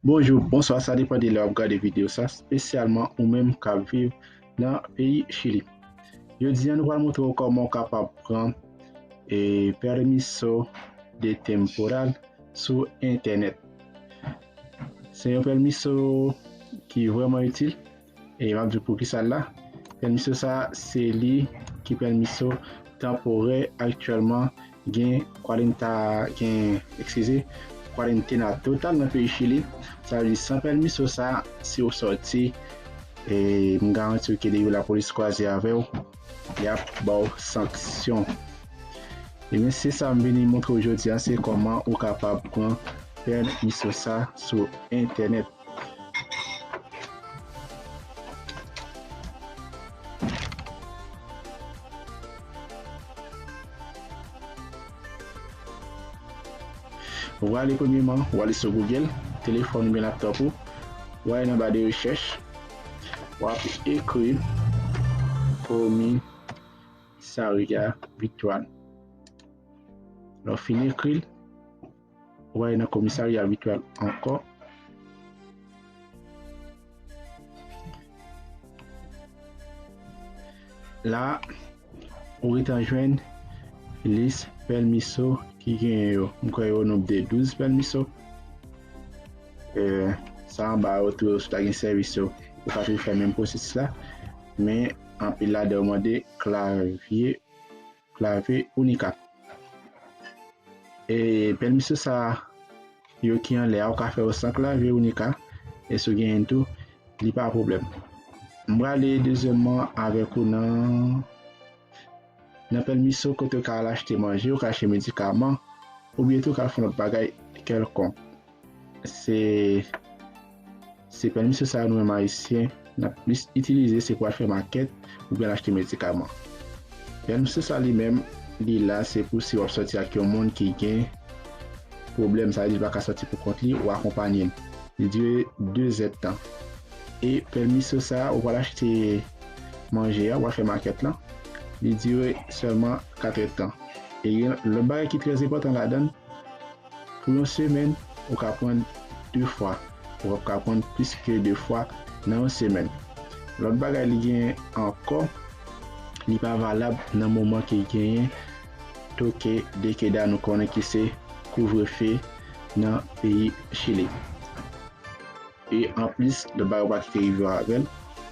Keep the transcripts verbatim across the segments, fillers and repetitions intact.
Bonjou, bonswa, sa depann de lè w ap gade videyo sa, espesyalman ou menm k ap viv nan peyi Chili. Jodi a, nou pral montre w kòman w kapab pran e, permiso de temporal sou entènèt. Se yon pèmiso ki vrèman itil. E m ap di w poukisa l la. Pèmiso sa, se li ki pèmiso tanporè aktyèlman gen kwarenta, gen, eskize, kwarantena total nan peyi Chili. Sa vle di, san pèmiso sa, si w sòti, e m garanti w ke depi lapolis kwaze avè w, y ap ba w sanksyon. Ebyen, se sa m vini montre w jodi a, se kòman ou kapab pran pèmiso sa sou entènèt. Ou ale premyeman, ou ale sou Google, telefòn oubyen laptòp ou, ou ale nan ba de rechèch, w ap ekri komisarya Victoire. Lè w fin ekri l, ou ale nan komisarya Victoire ankò. La, ou gentan jwenn lis pèmiso ki genyen yo. M kwè yo nonb de douz pèmiso. E, sa anba yo tou, si w ta gen sèvis yo, ou ka toujou fè menm pwosesis la. Men, anpil ladan yo mande klavye, klavye Unica. E pèmiso sa yo ki anlè a, ou ka fè yo san klavye Unica. E si w genyen tou, li pa pwoblèm. M prale dezyèmman avèk ou nan, nan pèmiso kote w ka al achte manje, w ka achte medikaman, oubyen tou w ka al fè yon lòt bagay kèlkonk. Se, se pèmiso sa a nou menm Ayisyen, n ap plis itilize, se pou al fè makèt oubyen al achte medikaman. Pèmiso sa li menm, li la, se pou si w ap sòti ak yon moun ki gen pwoblèm, sa vle di li pa ka sòti pou kont li, ou akonpaye l. Li dire de zèdtan. E pèmiso sa a, ou pral achte manje a, ou pral fè makèt lan, li dire sèlman katrèdtan. E gen lòt bagay ki trè enpòtan ladan l, pou yon semèn, ou ka pran de fwa. Ou p ap ka pran plis ke de fwa nan yon semèn. Lòt bagay li genyen ankò, li pa valab nan moman ke genyen toke de keda, nou konnen ki se kouvrefe nan peyi Chili. E anplis, lòt bagay ou pa kite rive avè l,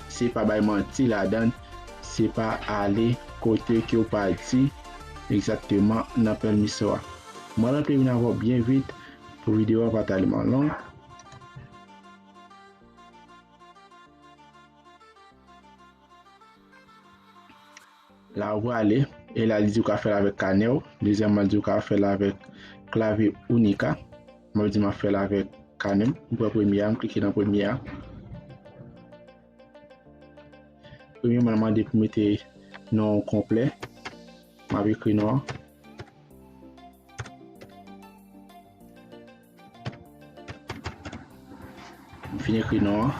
se pa bay manti ladan l, se pa ale kote ke w pa di egzakteman nan pèmiso a. Mwen rantre vin avè w byen vit pou videyo a pa tèlman long. La ou prale, e la li di ou ka fè l avèk kanè w, dezyèmman li di ou ka fè l avèk klavye Unica. Mwen di m ap fè l avèk kanè m. M pran premye a, m klike nan premye a. Premyeman, l mande pou mete non w konplè. M ap ekri non an. M fin ekri non an.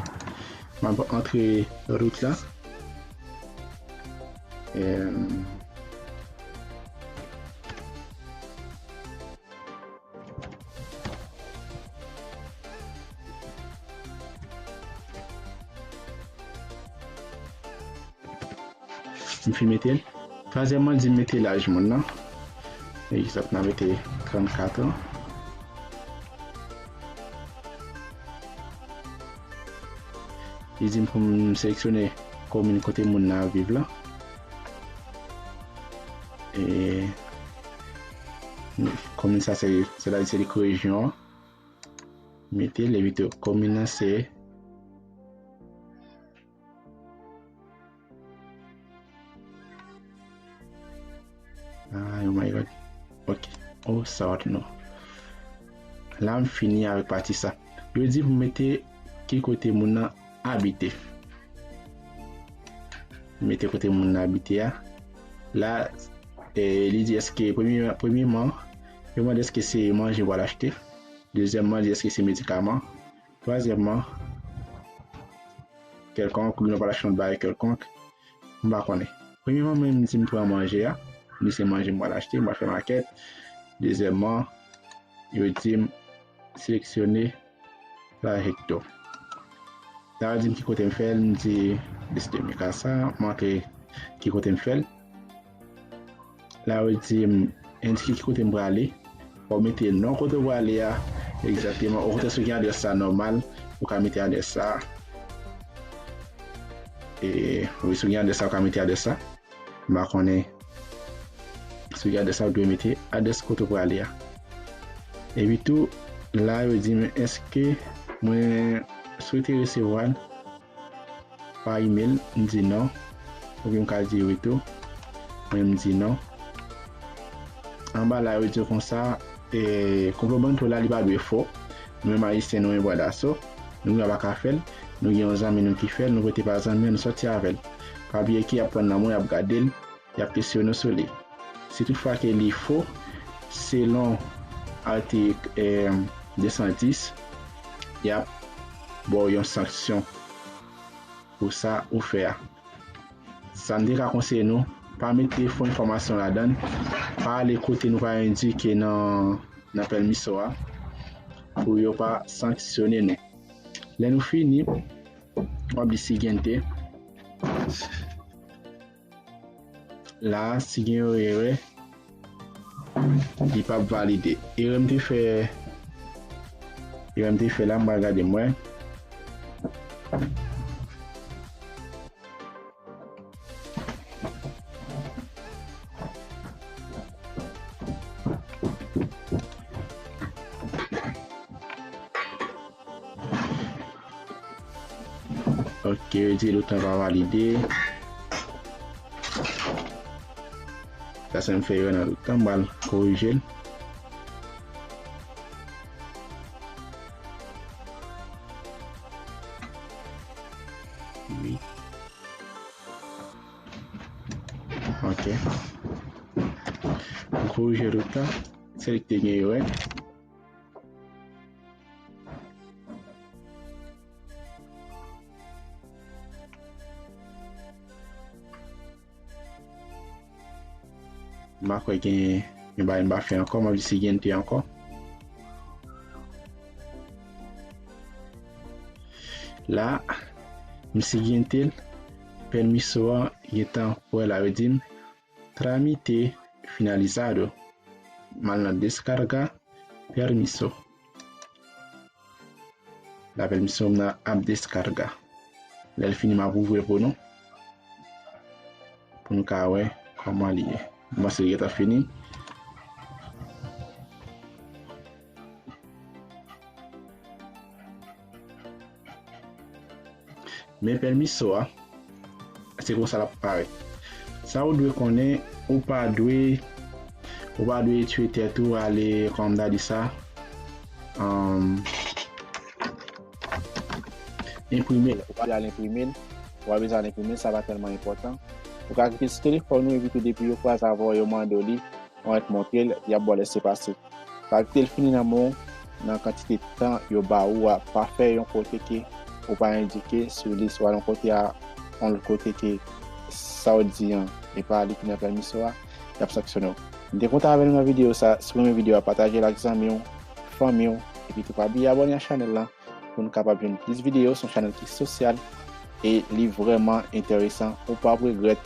M ap antre rout la. Em, M fin mete l. Twazyèmman, li di m mete laj moun nan. Egzanp, n a mete trannkat an. Li di m pou m seleksyone komin kote moun nan ap viv la. E komin sa se, se la, se li ki rejyon an. Mete l, epi tou komin nan se Ay, oh my God. Ok. Oh, sa w ap nou. La, m fini avèk pati sa. Yo di pou mete ki kote moun nan abite. Mete kote moun nan abite a. La, eh, li di èske premye, premyeman, yo mande èske se manje w al achte. Dezyèmman, li di èske se medikaman. Twazyèmman, kèlkonk, oubyen w pral achte yon bagay kèlkonk, m pa konnen. Premyeman, mwen, m di m pran manje a, li se manje m pral achte, m pral fè makèt. Dezyèmman, yo di m seleksyone Trajecto. La yo di m ki kote m fè l, m di deside m ka sa, m antre ki kote m fè l. La yo di m endike ki kote m prale. Fò w mete non kote w prale a egzakteman. Okontrè, si w gen adrès sa nòmal, ou ka mete adrès sa. E wi, si w gen adrès sa, ou ka mete adrès sa. M pa konnen si w gen adrès sa, ou dwe mete adrès kote w prale a. Epi tou, la yo di m èske mwen swete resevwa l pa imèl, m di non. Oubyen m ka di wi tou. Mwen m di non. Anba la yo di w konsa, e, Complobanto la li pa dwe fo. Nou menm Ayisyen nou en bwa daso. Nou menm pa ka fè l. Nou gen yon zanmi nou ki fè l, nou rete pa zanmi an, nou sòti avè l. Pa bliye ke y ap pran nan men w, y ap gade l, y ap kesyone w sou li. Si toutfwa ke li fo, selon atik, e, de san dis, y ap ba w yon sanksyon pou sa ou fè a. Sa m te ka konseye nou, pa mete fo enfòmasyon ladan l, pa ale kote nou pa endike nan, nan pèmiso a, pou yo pa sanksyone nou. Lè nou fini, w ap di siguiente. La, si gen yon erè, li p ap valide. Erè m te fè, erè m te fè la, m pral gade m wè. Ok, yo di ruta pa valide. Sa se m fè erè nan ruta, m pral korije l. Wi. Ok. M korije ruta. Se li ki te gen erè. M pa kwè gen yon bagay m pa fè ankò, m ap di siguiente ankò. La, m siguiente l, pèmiso an gentan prè la, yo di m, trámite finalizado. M al nan descarga permiso. La pèmiso m nan ap descarga. Lè l fini, m ap ouvri l pou nou. Pou nou ka wè kòman li ye. M panse li gentan fini. Men pèmiso a, se konsa l ap parèt. Sa ou dwe konnen, ou pa dwe, ou pa dwe tiye tèt ou ale, kòman m ta di sa, um, enprime l. Ou pa dwe al enprime l, ou pa bezwen al enprime l, sa pa tèlman enpòtan. Ou ka kite l sou telefòn ou, epi tou depi yo kwaze avè w, yo mande w li, ann ret montre l, y ap ba w lèsepase. Pa kite l fini nan men w nan kantite tan yo ba ou a, pa fè yon kote ke ou pa endike sou lis, ou al yon kote a, yon lòt kote ke sa w di an, e pa li ki nan pèmiso a, y ap sanksyone w. M te kontan avè nou nan videyo sa, si w renmen videyo a, pataje l ak zanmi w, fanmi w, epi tou pa bliye abòne ak chanèl lan, pou nou kapab jwenn plis videyo. Se yon chanèl ki sosyal e li vrèman enteresan. Ou p ap regrèt.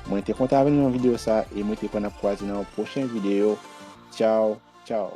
Mwen te kontan avè nou nan videyo sa e mwen te kwè n ap kwaze nan yon pwochen videyo. Tchaw, tchaw.